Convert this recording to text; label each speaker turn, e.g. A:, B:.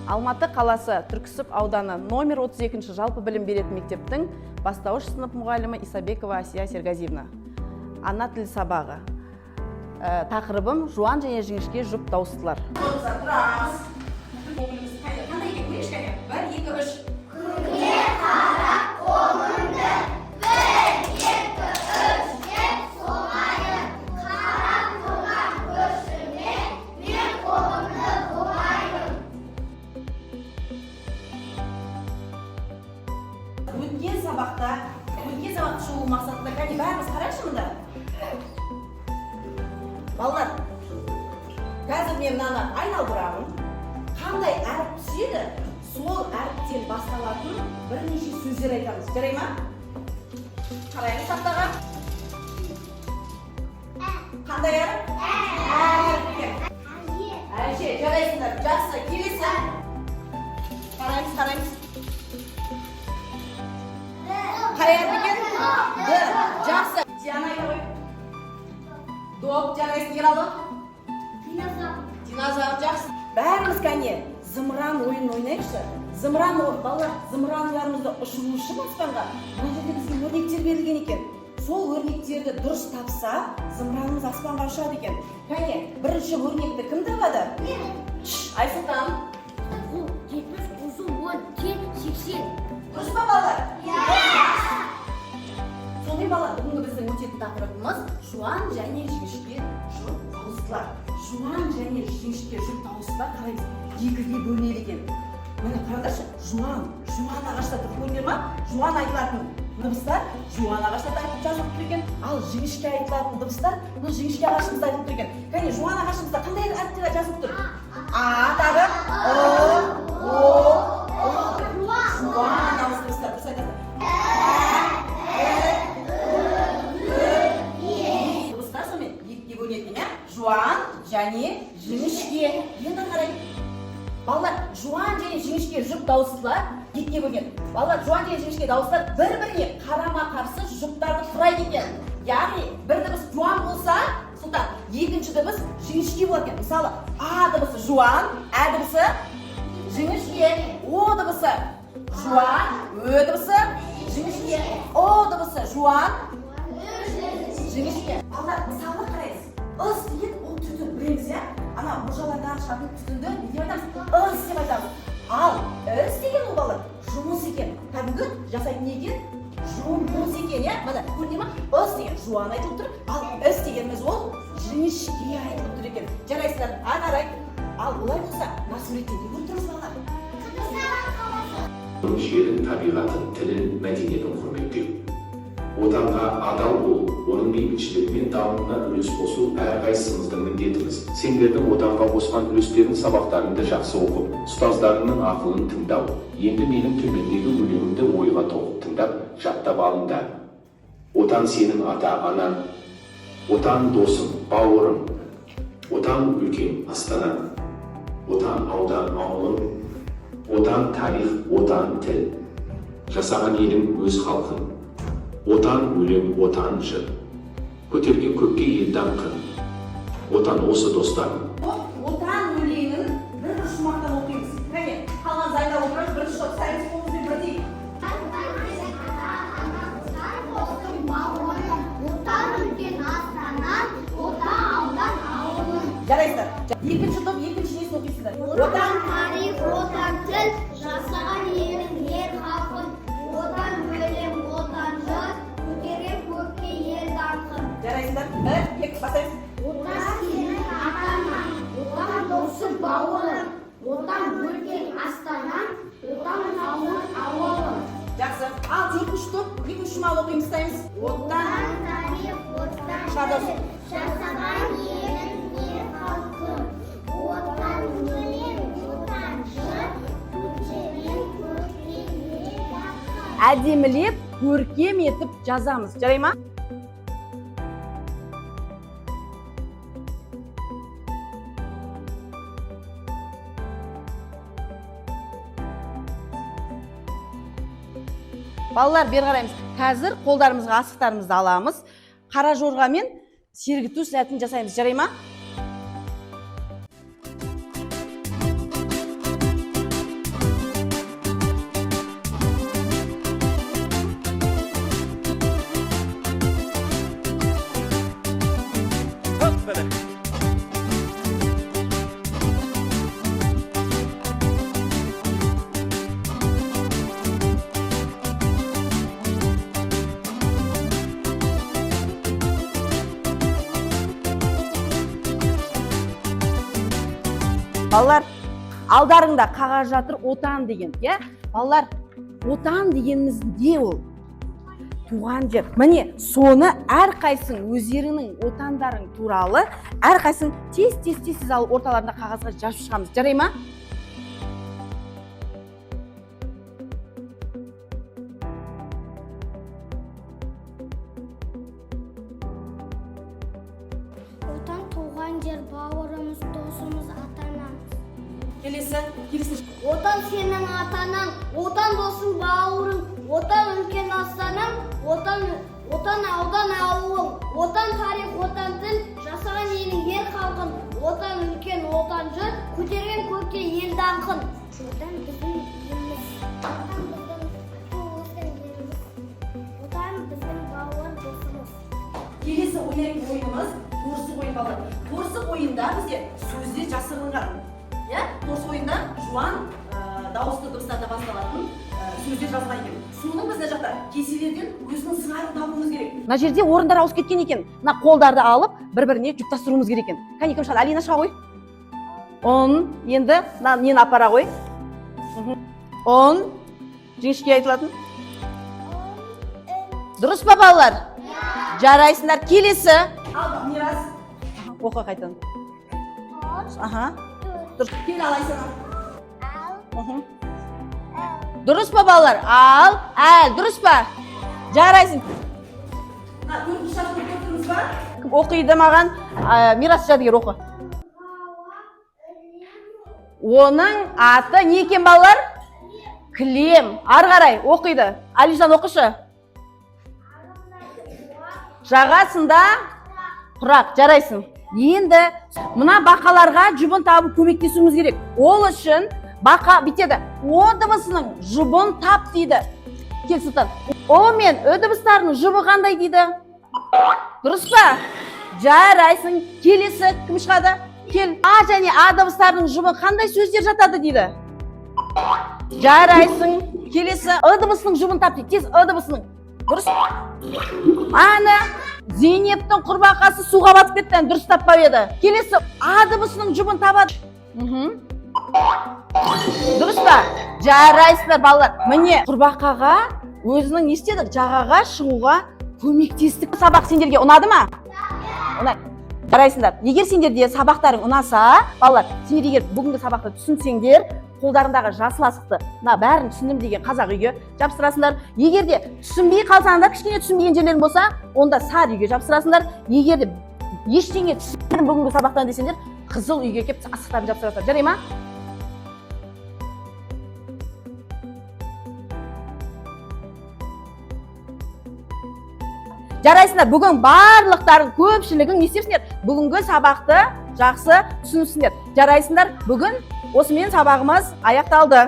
A: Алматы қаласы Түрксіб ауданы номер 32 жалпы білім беретін мектептің бастауыш сынып мұғалімі Исабекова Асия Сергазиевна. Ана тіл сабағы. Тақырыбым жуан және жіңішке жұп дауыстылар. Тұрамыз. Қандай екен? Көрейікші кәне. 1, 2, 3. Өткен сабақта, өткен сабақты шолу мақсатында кәне бәріміз қарайықшы мында. Балалар, қазір мен мынаны айналдырамын. Қандай әріп түседі, сол әріптен басталатын бірнеше сөздер айтамыз. Жарай ма? Қараймыз тақтаға. Қандай әріп? Әріп екен. Әже, жарайсыңдар. Жақсы, келесі. Қараймыз, қараймыз. Қай әріп екен? Д. Жақсы. Диана айта ғой. Доп, жарайсың, Ералы. Динозавр, жақсы. Бәріміз кәне зымыран ойынын ойнайықшы. Зымыран, балалар, зымырандарымызды ұшыру үшін аспанға мына жерде бізге өрнектер берілген екен. Сол өрнектерді дұрыс тапса, зымыранымыз аспанға ұшады екен. Кәне, бірінші өрнекті кім табады? Айсұлтан.
B: 70 қосу 10 тең 80.
A: Дұрыс па, балалар? Сонымен, балалар, бүгінгі біздің өтетін тақырыбымыз жуан және жіңішке жұп дауыстылар. Жуан және жіңішке жұп дауыстылар қараймыз, екіге бөлінеді екен. Міне қараңдаршы, жуан, жуан ағашта тұр, көрдіңдер ма? Жуан айтылатын дыбыстар жуан ағашта жазылып тұр екен, ал жіңішке айтылатын дыбыстар мына жіңішке ағашымызда айтылып тұр екен. Кәне, жуан ағашымызда қандай әріптер жазылып тұр? А, тағы ы, о, ұ. Жуан дауыс дыбыстар, дұрыс айтасың. Дыбыстар сонымен екіге бөлінеді екен, иә? Жуан және жіңішке. Енді қарай. Балалар, жуан және жіңішке жұп дауыстылар екіге бөлінеді. Балалар, жуан және жіңішке дауыстар бір-біріне қарама-қарсы жұптарды құрайды екен. Яғни бір дыбыс жуан болса, Сұлтан, екінші дыбыс жіңішке болады екен. Мысалы, а дыбысы жуан, ә дыбысы жіңішке, о дыбысы жуан, ө дыбысы жіңішке, о дыбысы жуан, жіңішке. Балалар, мысалы қарайсыз. Ыс деген ол түтін, білеміз, иә? Ана мұржалардан шығатын түтінді не деп айтамыз? Ыс деп айтамыз. Ал іс деген ол, балалар, жұмыс екен. Кәдімгі жасайтын не екен? Жұмыс екен, иә? Міне, көрдіңдер ма? Ыс деген жуан айтылып тұр, ал іс дегеніміз ол жіңішке айтылып тұр екен. Жарайсыздар, ары қарай. Ал олай болса, мына суретте не көріп тұрмыз, балалар?
C: Жерін, табиғатын, тілін, мәдениетін құрметтеу. Отанға адал болу, оның бейбітшілігі мен дамуына үлес қосу әрқайсымыздың міндетіміз. Сендердің отанға қосқан үлестерің сабақтарыңды жақсы оқып, ұстаздарыңның ақылын тыңдау. Енді менің төмендегі өлеңімді ойға тоқып тыңдап, жаттап алыңдар. Отан сенің ата-анаң, Отан досың, бауырың, Отан үлкен астанаң, Отан аудан ауылың, Отан тарих, Отан тіл. Жасаған елің өз халқың. Отан өлең, Отан жыр. Көтерген көкке ел даңқын. Отан осы достарым.
A: Отан өлеңін бір бір шумақтан оқимыз. Кәне, қалған зайда отырамыз, бірінші топ ұстаймыз қолымызбен бірдей.
B: Отан үлкен астанам, Отан аудан ауылым.
A: Жарайсыздар. Екінші топ екінші несін оқисыздар?
B: Отан тарих, Отан тіл, жасаған елің ер халқын. Отан өлең, Отан жыр, көтерген көкке ел даңқын.
A: Жарайсыздар. Бір, екі, бастаймыз.
B: Отан сенің ата-анаң, Отан досың бауырың, Отан үлкен астанаң, Отан ауылың.
A: Жақсы. Ал төртінші топ екінші шумақ оқимыз, ұстаймыз. Отан
B: Отан тарих, Отан
A: Шадос.
B: тіл, жасаған елің ер халқын. Отан өлең, Отан жыр, көтерген көкке ел даңқын.
A: Әдемілеп, көркем етіп жазамыз. Жарай ма? Балалар, бері қараймыз. Қазір қолдарымызға асықтарымызды аламыз. Қара жорғамен сергіту сәтін жасаймыз. Жарай ма? Балалар, алдарыңда қағаз жатыр, отан деген, иә? Балалар, отан дегеніміз не ол? Туған жер. Міне, соны әрқайсың өздеріңнің отандарың туралы әрқайсың тез тез тез тез алып орталарында қағазға жазып шығамыз. Жарай ма?
B: Отан туған жер, бауырымыз, досымыз, ата-анамыз.
A: Келесі, келесі.
B: Отан сенің ата-анаң, отан досың, бауырың, отан үлкен астанаң, отан отан аудан ауылың, отан тарих, отан тіл, жасаған елің ер халқын, отан үлкен, отан жыр, көтерген көкке ел даңқын. Отан біздің еліміз, отан біздің туып өскен жеріміз, отан біздің бауыр досымыз.
A: Келесі ойнайтын ойынымыз торсық ойын, балалар. Торсық ойында бізде сөздер жасырынған. Иә? Торсық ойында жуан дауысты дыбыстардан басталатын сөздер жазылған екен. Соның біз мына жақта кеселерден өзінің сыңарын табуымыз керек. Мына жерде орындар ауысып кеткен екен. Мына қолдарды алып бір-біріне жұптастыруымыз керек екен. Кәне, кім шығады? Алина, шыға ғой. Он, енді мына нені апара ғой. Он, жіңішке айтылатын. Дұрыс па, балалар? Жарайсыңдар. Келесі. Ал, Мирас. Оқы қайтадан. Аха. Дұрыс. Кел, ал, Айсана. Мхм. Дұрыс па, балалар? Ал, әл, дұрыс па? Жарайсың. Мына төртінші шашты көріп тұрмыз ба? Кім оқиды маған? Мирас Жәдігер, оқы. Оның аты не екен, балалар? Кілем. Ары қарай оқиды. Алижан, оқышы. Жағасында құрақ. Жарайсың. Енді мына бақаларға жұбын табып көмектесуіміз керек. Ол үшін бақа бүйтеді. О дыбысының жұбын тап дейді. Кел, Сұлтан. О мен Ү дыбыстарының жұбы қандай дейді? Дұрыс па? Жарайсың. Келесі кім шығады? Кел. А және А дыбыстарының жұбы қандай сөздер жатады дейді? Жарайсың. Келесі Ы дыбысының жұбын тап дейді. Тез, Ы дыбысының. Дұрыс. Ана Зейнептің құрбақасы суға батып кетті, дұрыс таппап еді. Келесі А дыбысының жұбын табады. Дұрыс па? Жарайсыздар, балалар. Міне, құрбақаға өзінің не істедік? Жағаға шығуға көмектестік. Сабақ сендерге ұнады ма? Ұнайды. Жарайсыңдар. Егер сендерде сабақтарың ұнаса, балалар, сендер егер бүгінгі сабақты түсінсеңдер, қолдарындағы жасыл асықты мына бәрін түсіндім деген қазақ үйге жабыстырасыңдар. Егер де түсінбей қалсаңдар, кішкене түсінбеген жерлерің болса, онда сары үйге жабыстырасыңдар. Егер де ештеңе түсінбедім бүгінгі сабақтан десеңдер, қызыл үйге келіп асықтарын жабыстырасыңдар. Жарай ма? Жарайсыңдар. Бүгін барлықтарың, көпшілігің не істепсіңдер? Бүгінгі сабақты жақсы түсініпсіңдер. Жарайсыңдар. Бүгін осымен сабағымыз аяқталды.